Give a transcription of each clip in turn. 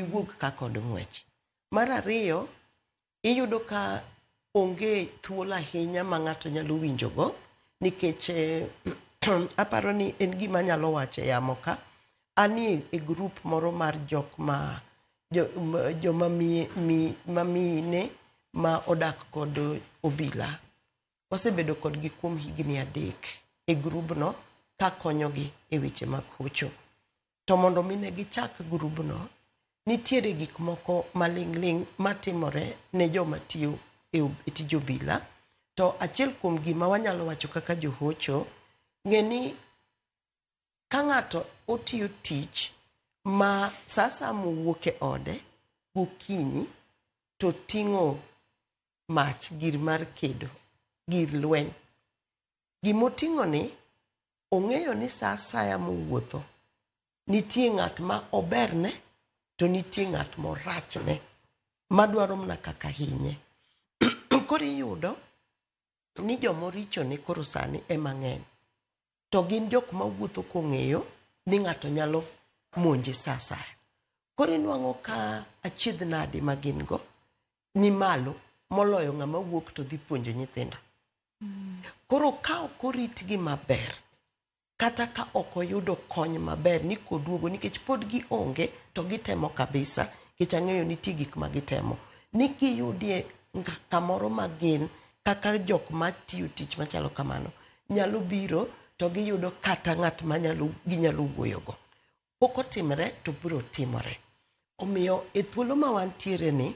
Iwuog ka kod ng'wech. Mar ariyo, iyudo ka onge thuolo ahinya ma ng'ato nyalo winjogo nikech aparo ni en gima anyalo wacho e yamo ka. Anie e group moro mar jok ma joma mine ma odak kod obila. Wasebedo kodgi kuom higni 3 e grubno kakonyogi e weche mag hocho. To mondo mi ne gichak grubno, nitiere gik moko maling'ling' matimore ne joma tiyo e tij obila. To achiel kuom gima wanyalo wacho kaka johocho, ng'e ni ka ng'ato otiyo tich ma sa asaya mowuok e ode gokinyi to ting'o mach, gir mar kedo, gir lweny. Gimoting'o ni ong'eyo ni sa asaya mowuotho nitie ng'at ma oberne to nitie ng'at morachne madwaro mana kaka hinye. Koro iyudo ni jomoricho ni koro sani ema ng'eny. To gin jok mawuotho kong'eyo ni ng'ato nyalo monje sa asaya. Koro inwang'o ka achiedh nade ma gin go ni malo moloyo ng'ama wuok to dhi puonjo nyithindo. Koro ka ok oritgi maber, kata ka ok oyudo kony maber ni koduogo nikech pod gionge to gitemo kabisa, nikech ang'eyo nitie gik ma gitemo, ni giyudie kamoro ma gin kaka jok matiyo tich machalo kamano nyalo biro to giyudo kata ng'at ma ginyalo wuoyogo. Pok otimre to biro timore. Omiyo e thuolo ma wantiere ni,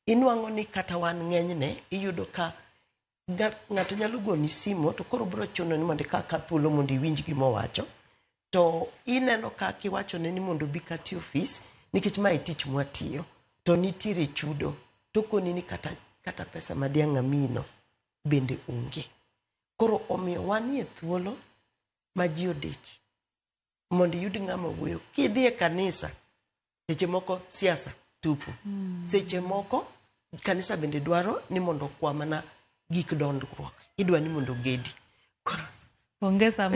inwang'o ni kata wan ng'enyne iyudo ka ng'ato nyalo goni simo to koro biro chuno ni mondo ikaw ka thuolo mondo iwinj gima owacho. To ineno ka kiwachone ni mondo obi kata e ofis nikech mae e tich mwatiyo to nitiere chudo to okoni ni kata pesa ma diang' amiyino bende onge. Koro omiyo wanie thuolo ma ji odich mondo iyud ng'ama wuoyo. Kidhi e kanisa, seche moko siasa tupu. Seche moko kanisa bende dwaro ni mondo okwa mana gik dongruok. Idwa ni mondo ogedi. Koro Onge sama.